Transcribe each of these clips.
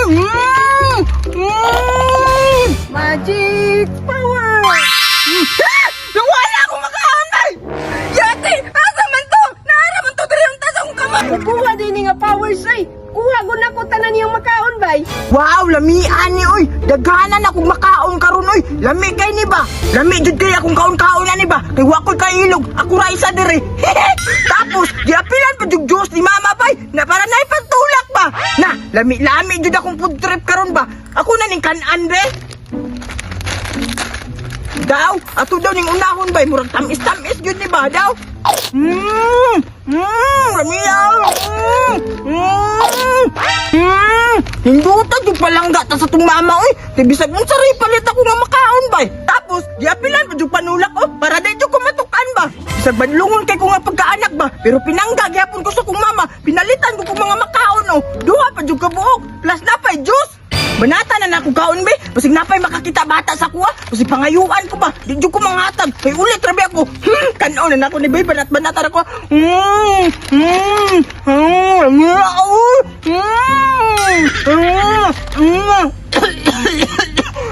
Mm! Mm! Magic power! Ah! Nawala akong makaon ay! Yati! Asa man to? Naara man to diri ang tas akong kamot. Kuha din nga powers ay. Kuha gud nako tanan niyang makaon bay. Wow, lamian ni oy. Daghanan akong makaon karon oy. Lami kay ni ba? Lami jud kay akong kaon-kaon ani ba? Kay wa ko'y kailog. Ako ra isa diri. Tapos giapilan pa jud juice ni mama bay. Na para nay pantulak ba? Na, lami-lami jud akong food trip karon ba? Ako na ning kan-an be. Daw, ato daw ning unahon bay, murag tamis-tamis jud ni ba daw? Mmm! Mmm! Lamiya! Mmm! Mmm! Mmm! Hinduta jud palangga ta sa tong mama oy. Kay bisag unsa ray palit ako nga makaon bay. Tapos giapilan pa jud panulak oh, para di jud ko matukan ba. Bisag badlungon kay ko nga pagkaanak ba, pero pinangga gyapon ko sa kong mama. Pinalitan ko kong mga makaon oh. Duha pa jud ka buok, plus napay juice. Banata na na akong kaon be. Basig napay makakita bata sa kuha. Basig pangayuan ko ba. Di jud ko manghatag. Kay ulit rabi ako. Kanon na nako ni bay banat banata ra ko. Mm. Mm. Mm.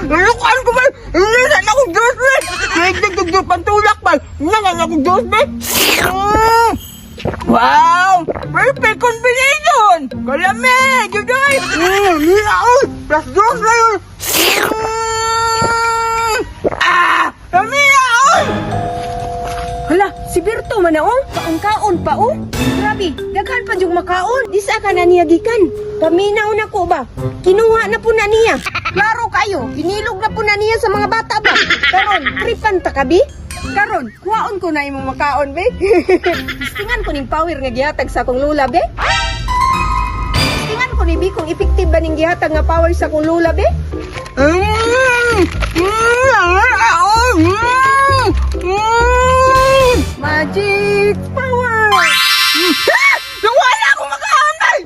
Nalukan ko ba? Hindi na ako Diyos be. Nagdag pantulak ba? Nga na ako Diyos be. Wow! Perfect combination! Kalami! Juday! Oy! Plus dos na yun! Ah! Lami na! Oy! Hala, si Berto man na oh. Kaon-kaon pa oh. Grabe, daghan pa jud makaon. Di sa ka na niya gikan. Paminaw na ko ba? Kinuha na po na niya. Klaro kayo, kinilog na po na niya sa mga bata ba? Karon, tripan ta kabi? Karon, kuhaon ko na imong makaon be. Tistingan ko ning power nga gihatag sa akong lula be. Tistingan ko ni bi kung effective ba ning gihatag nga power sa akong lula be. Mm! Mm! Ah, oh! Mm! Mm! Magic power! Ah! Nawala akong makaon ay!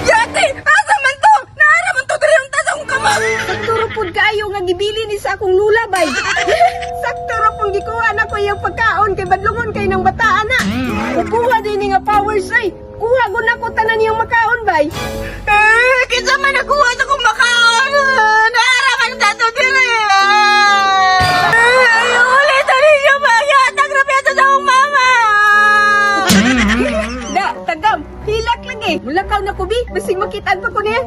Yati! Asa man to? Naara man to diri ang tas akong kamot! Sakto ra pud kaayo nga gibili ni sa akong lula bay. Sakto ra pong gikuha na ko iyang pagkaon kay badlungon kay ng bataan na. Kukuha din ni nga powers ay. Kuha gud nako tanan niyang makaon bay. Eh, kinsa man nakuha sa akong makaon? Naara man sa to diri! Eh, ulit na ninyo maghatag ra sa akong mama! Da, tagam, hilak lagi. Mulakaw na ko bi, basig makitaan pa ko niya.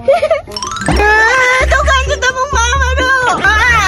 Eh, tugan sa mong mama no! Ah!